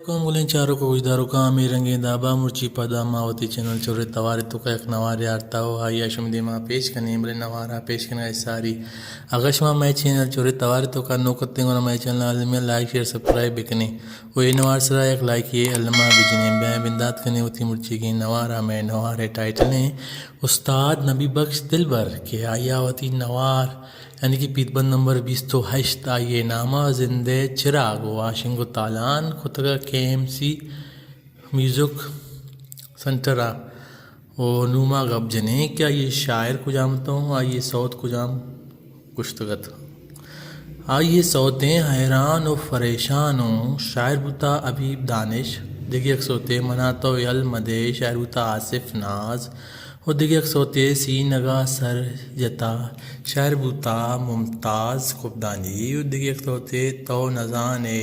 کم گلیں چاروک و گوشداروکاں، ہمے رنگیں دابا مرچی پدا ما وتی چینل چرے توارے توکا یک نوارے آرتا و آئی ء شمے دیما پیش کنیں، بلے نوارا پیش کنگا ساری۔ اگاں شما مئے چینل چرے توارے توکا نوک اتیں گڑا مئے چینل المی ء لائک، شیئر، سبسکرائب بکنیں و اے نوار سرا یک لائکے الما بجنیں۔ بیا بندات کنیں وتی مرچیگیں نوارا۔ مئے نوارے ٹائٹل ایں استاد نبی بخش دلبر کہ آئی ء وتی نوار یعنی کہ پیت بند نمبر بیست و ہشت، آئی ء نام ء زند ء چراگ و آ شنگ و تالان کتگ ء کے ایم سی میوزک سنٹر ء۔ و نوں ما گپ جنیں کہ آئی ء شاعر کجام اتوں، آئی ء سوت کجام گوشتگ ات۔ آئی ء سوتیں حیران و فریشان و شاعر بوتا حبیب دانش، دگہ یک سوتے منا تو یل مدے، شاعر بوتا آصف ناز، و دگہ یک سوتے سینگا سر جتا، شاعر بوتا ممتاز کبدانی، و دگہ یک سوتے تو نزان ئے،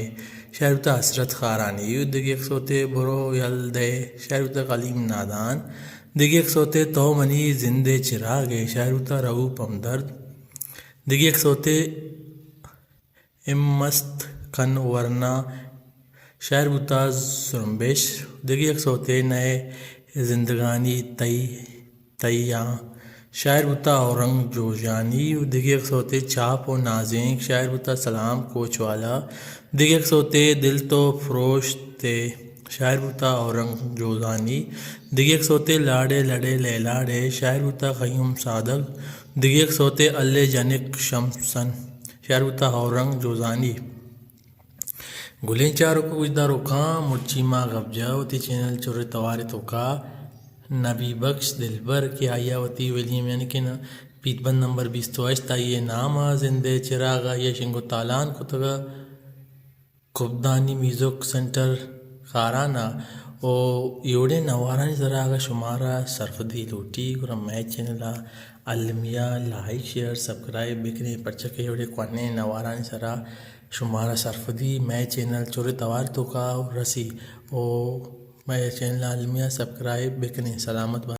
شاعر بوتا حسرت خارانی، و دگہ یک سوتے برو یل دئے، شاعر بوتا کلیم نادان، دگہ یک سوتے تو منی زندے چراگ ئے، شاعر بوتا رؤوف ہمدرد، دگہ یک سوتے امست کن ورنا، شاعر بوتا زرمبش، دگہ یک سوتے نئے زندگانی تئی تئی آں، شاعر بوتا اورنگ جوزانی، و دگہ یک سوتے چاپ و نازینک، شاعر بوتا سلام کوچ والا، دگہ یک سوتے دل تو فروشتے، شاعر بوتا اورنگ جوزانی، دگہ یک سوتے لاڑے لڑے لیلاڑے، شاعر بوتا قیوم صادق، دگہ یک سوتے الے جنک شمسن، شاعر بوتا اورنگ جوزانی۔ گلیں چاروک و گوشداروکاں، مرچی ما گپ جا وتی چینل چرے توارے توکا نبی بخش دلبر کہ آئی ء وتی ویلیم یعنی کہ نا پیت بند نمبر بیست و ہشت، آئی ء نام ء زند ء چراگ، آئی ء شنگ و تالان کتگ ء کبدانی میوزک سنٹر خاران ء۔ و ایوڑیں نوارانی سرا اگاں شمارا سرپدی لوٹی گڑا مئے چینل ء المیا لائک، شیئر، سبسکرائب بکنیں، پرچا کہ ایوڑیں کوہنیں نوارانی سرا شمارا سرپدی مئے چینل چرے توار توکا رسی۔ و مئے چینل المیا سبسکرائب بکنیں۔ سلامت بات۔